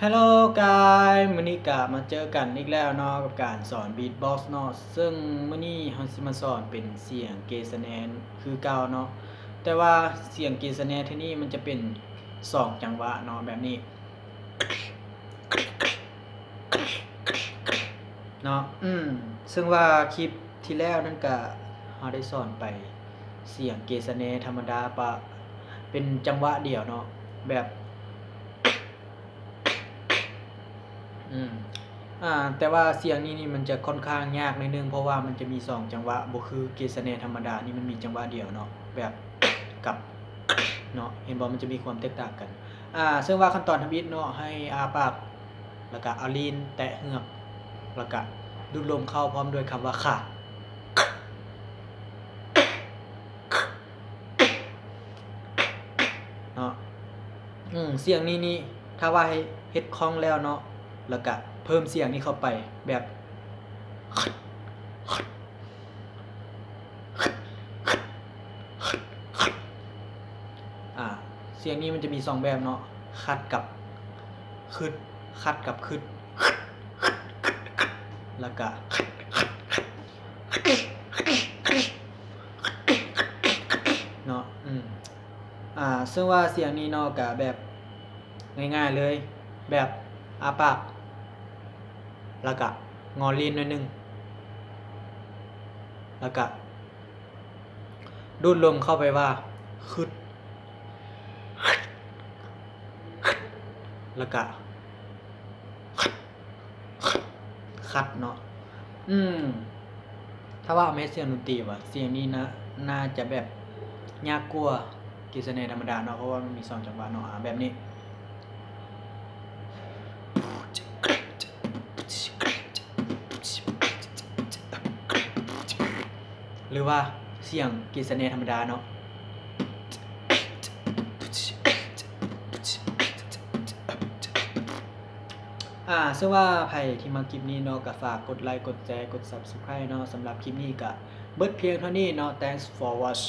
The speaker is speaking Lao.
Hello guys ມື້ນີ້ກະມາເຈີກັນອີກແລ້ວເນາະ ກັບການສອນ beatbox ເນາະ ເຊິ່ງມື້ນີ້ເຮົາຊິມາສອນເປັນສຽງ K-snare ຄືເກົ່າເນາະ ແຕ່ວ່າສຽງ K-snare ເທື່ອນີ້ມັນຈະເປັນສອງຈັງຫວະເນາະ ແບບນີ້ເນາະ ອືມ ເຊິ່ງວ່າຄລິບທີ່ແລ້ວນັ້ນກະ ເຮົາໄດ້ສອນໄປສຽງ K-snare ທຳມະດາປະ ເປັນຈັງຫວະດຽວເນາະ ແບບ ອືມ ອ່າ ແຕ່ວ່າສຽງນີ້ນີ້ມັນຈະຄ່ອນຂ້າງຍາກໜ້ອຍໜຶ່ງ ເພາະວ່າມັນຈະມີສອງຈັງຫວະ ບໍ່ຄື K-snare ທຳມະດາ ນີ້ມັນມີຈັງຫວະດຽວເນາະ ແບບ ກັບ ເນາະ ເຫັນບໍ່ ມັນຈະມີຄວາມແຕກຕ່າງກັນ ອ່າ ເຊິ່ງວ່າຂັ້ນຕອນທຳອິດເນາະ ໃຫ້ອ້າປາກ ແລ້ວກະເອົາລີ້ນແຕະເຫືອກ ແລ້ວກະດູດລົມເຂົ້າພ້ອມດ້ວຍຄຳວ່າ ຄະ ເນາະ ອືມ ສຽງນີ້ນີ້ ຖ້າວ່າໃຫ້ເຮັດຄ່ອງແລ້ວເນາະ ແລ້ວກະເພີ່ມສຽງນີ້ເຂົ້າໄປ ແບບ ອ່າ ສຽງນີ້ມັນຈະມີສອງແບບເນາະ ຄັດກັບ ຄຶດ ຄັດກັບຄຶດ ແລ້ວກະ ເນາະ ອືມ ອ່າ ເຊິ່ງວ່າສຽງນີ້ເນາະ ກະແບບງ່າຍໆເລີຍ ແບບອ້າປາກ ແລ້ວກະງໍລີ້ນໜ້ອຍໜຶ່ງ ແລ້ວກະ ດູດລົມເຂົ້າໄປວ່າ ຄຶດ ແລ້ວກະ ຄັດເນາະ ອືມ ຖ້າວ່າເອົາມາເຮັດສຽງດົນຕີວ່າ ສຽງນີ້ນະ ໜ້າຈະແບບຍາກກວ່າ K-snare ທຳມະດາເນາະ ເພາະວ່າມັນມີສອງຈັງຫວະເນາະ ອາ ແບບນີ້ ຫຼືວ່າສຽງ K-snare ທຳມະດາເນາະ ອາ ເຊິ່ງວ່າໃຜທີ່ມັກຄລິບນີ້ເນາະ ກະຝາກກົດໄລ ກົດແຊ ກົດ Subscribe ເນາະ ສຳລັບຄລິບນີ້ກະເບິດພຽງເທົ່ານີ້ເນາະ Thanks for watch